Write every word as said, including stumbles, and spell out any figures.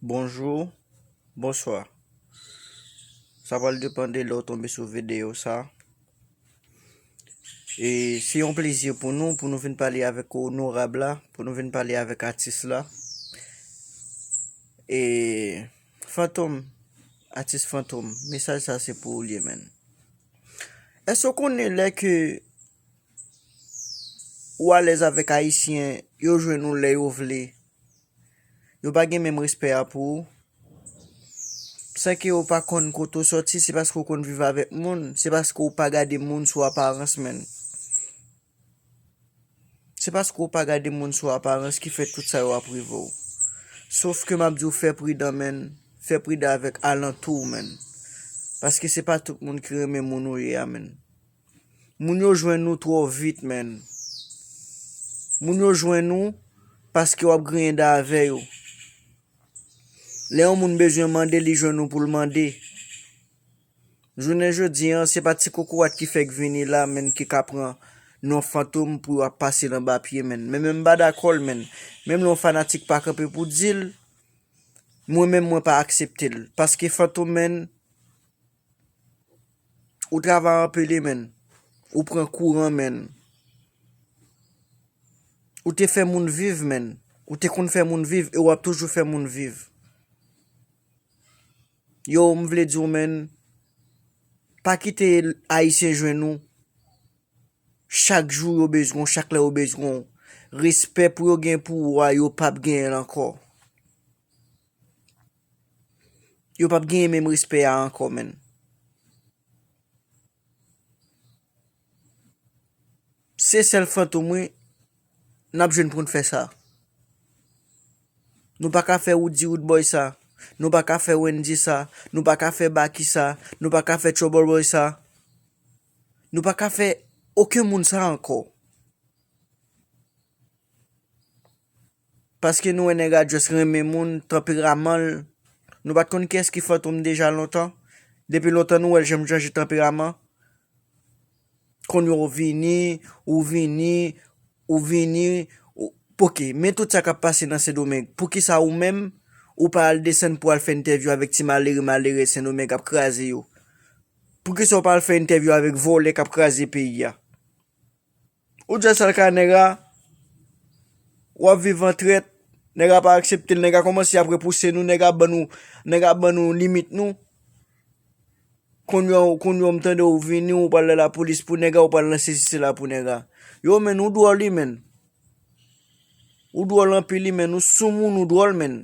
Bonjou, bonswa. Sa pral depann de lè w tonbe sou videyo sa. E se yon plezi pou nou, pou nou vin pale avèk onorab la, pou nou vin pale avèk atis la. E Fantom, atis Fantom, mesaj sa se pou ou l ye, menn. Èske w konnen lè ke ou alèz avèk Ayisyen, yo jwenn ou lè yo vle, yo pa gen menm respè a pou ou? San ke yo pa konn kote w sòti, se paske w konn viv avèk moun, se paske w pa gade moun sou aparans, menn. Se paske w pa gade moun sou aparans ki fè tout sa yo ap rive w. Sof ke m ap di w fè pridan, menn, fè pridan avèk alantou w, menn. Paske se pa tout moun ki renmen moun ou ye a, menn. Moun yo jwenn ou twò vit, menn. Moun yo jwenn ou paske w ap griyen dan avè yo. Lè yon moun bezwen mande, li jwenn ou pou l mande. Jounen jodi an, se pa ti kokorat ki fèk vini la, menn, ki ka pran non Fantom pou yo ap pase l anba pye, menn. Men, men m pa dakò l, menn. Menm lè yon fanatik pa kanpe pou di l, mwen menm mwen pa aksepte l. Paske Fantom, menn, ou travay anpil, menn. Ou pran kouran, menn. Ou te fè moun viv, menn. Ou te konn fè moun viv e w ap toujou fè moun viv. Yo, m vle di w, menn, pa kite Ayisyen jwenn ou. Chak jou yo bezwen w, chak lè yo bezwen w. Respè pou yo gen pou ou a, yo p ap genyen l ankò. Yo p ap genyen menm respè a ankò, menn. Se sèl Fantom, wi, n ap jwenn pou n fè sa. Nou pa ka fè Roody Roodboy sa. Nou pa ka fè Wendyy sa. Nou pa ka fè Baky sa. Nou pa ka fè Trouble Boy sa. Nou pa ka fè okenn moun sa ankò. Paske nou wè nèg la just renmen moun, tanperaman l. Nou pa t konn kiyès ki Fantom deja lontan. Depi lontan nou wè l janm chanje tanperaman. Kounye a ou vini, ou vini, ou vini, ou, oke, men tout sa k ap pase nan Sendomeng. Poukisa ou menm, ou pa al desann pou al fè entèvyou avèk ti malere, malere Sendomeng k ap kraze yo? Poukisa ou pa al fè entèvyou avèk vòlè k ap kraze peyi a? Ou di sa l ka nèg la, w ap viv an trèt, nèg la pa aksepte l, nèg la kòmanse ap repouse nou, nèg la ban nou, nèg la ban nou limit nou. Kounye a, kounye a m tande ou vini, ou pral nan lapolis pou nèg la, ou pral nan sesi sela pou nèg la. Yo, menn, ou dwòl, wi, menn. Ou dwòl anpil, wi, menn. Ou soumoun, ou dwòl, menn.